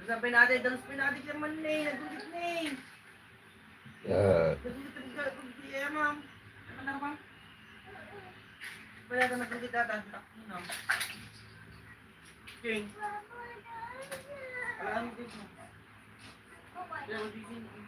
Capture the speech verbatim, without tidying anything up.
Sabay natin, dalos pa natin kaya man, eh. Nagdugit na, eh. Ah. Nagdugit na, nagdugit na, ma'am. Ano na, ma'am? Wala ka nagdugit ata. Ano? King. Wala kang dito. Pero di din, eh.